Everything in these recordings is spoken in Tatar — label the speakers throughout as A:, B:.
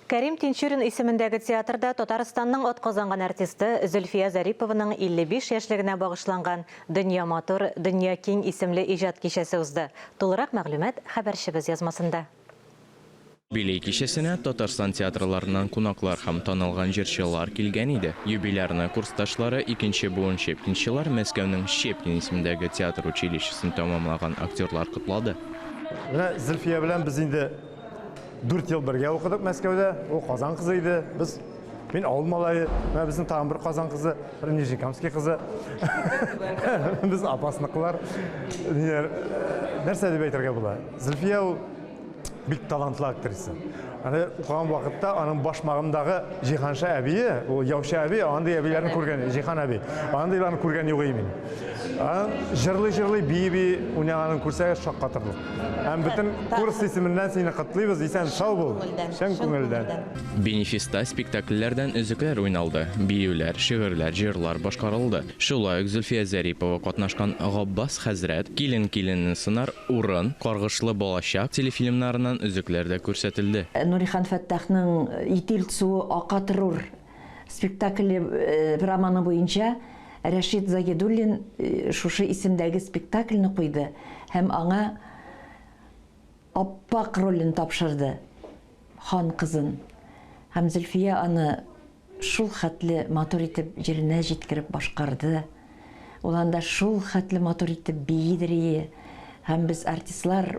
A: Кәрим Тинчурин исемендәге театрда Татарстанның атказанган артисты Зөлфия Зарипованың 55 яшьлегенә багышланган Дөнья матур, дөнья киң исемле иҗат кичәсе узды. Тулырак мәгълүмат хәбәрчебез язмасында.
B: Юбилей кичәсенә Татарстан театрларыннан кунаклар һәм танылган җырчылар килгән иде. Юбилярны курсташлары, икенче буын щепкинчылар, Мәскәүнең Щепкин исемендәге театр училищесын тәмамлаган актерлар котлады.
C: Менә Зөлфия белән без инде Дүрт ел бергә укыдык Мәскәүдә. Ул Казан кызы иде. Без мин авыл малае. Менә безнең тагын бер Казан кызы, бер Нижнекамский кызы. Без апасныкылар. Ниләр, нәрсә дип әйтергә була? Зөлфия ул бик талантлы актриса. Аны укыган вакытта аның башмагымдагы Җиһанша әбие, ул яучы әби, андый әбиләрне күргән, Җиһан әби. Андыйларны күргән юк иде мин. Җырлый-җырлый, бии-бии уйнаганын күрсәгез шаккатырлык. Һәм бөтен курс исеменнән сине котлыйбыз, исән сау бул. Чын күңелдән.
B: Бенефиста спектакльләрдән өзекләр уйналды, биюләр, шигырьләр, җырлар башкарылды. Шулай ук Зөлфия Зарипова катнашкан Габбас хәзрәт, Килен киленне сынар, Урын, Каргышлы балачак телефильмнарыннан өзекләр дә күрсәтелде.
D: Нурихан Фәттахның Итил суы ака торур спектакле романы буенча Рәшит Загидуллин шушы исемдәге спектакльне куйды һәм аңа Аппак ролен тапшырды, хан кызын. Һәм Зөлфия аны шул хәтле матур итеп җиренә җиткереп башкарды. Ул анда шул хәтле матур итеп биидер ие. Һәм без, артистлар,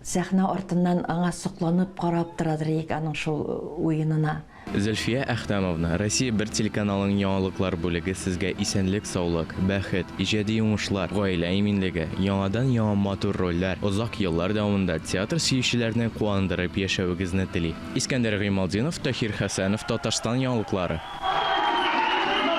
D: сәхнә артыннан аңа сокланып карап торадыр иек аның шул уенына.
B: Зөлфия Әхтәмовна, Россия бер телеканалының яңалыклар бүлеге сезгә исәнлек-саулык, бәхет, иҗади уңышлар, гаилә иминлеге, яңадан-яңа матур рольләр, озак еллар дәвамында театр сөючеләрне куандырып яшәвегезне тели. Искәндәр Гыймалтдинов, Таһир Хәсәнов, Татарстан яңалыклары.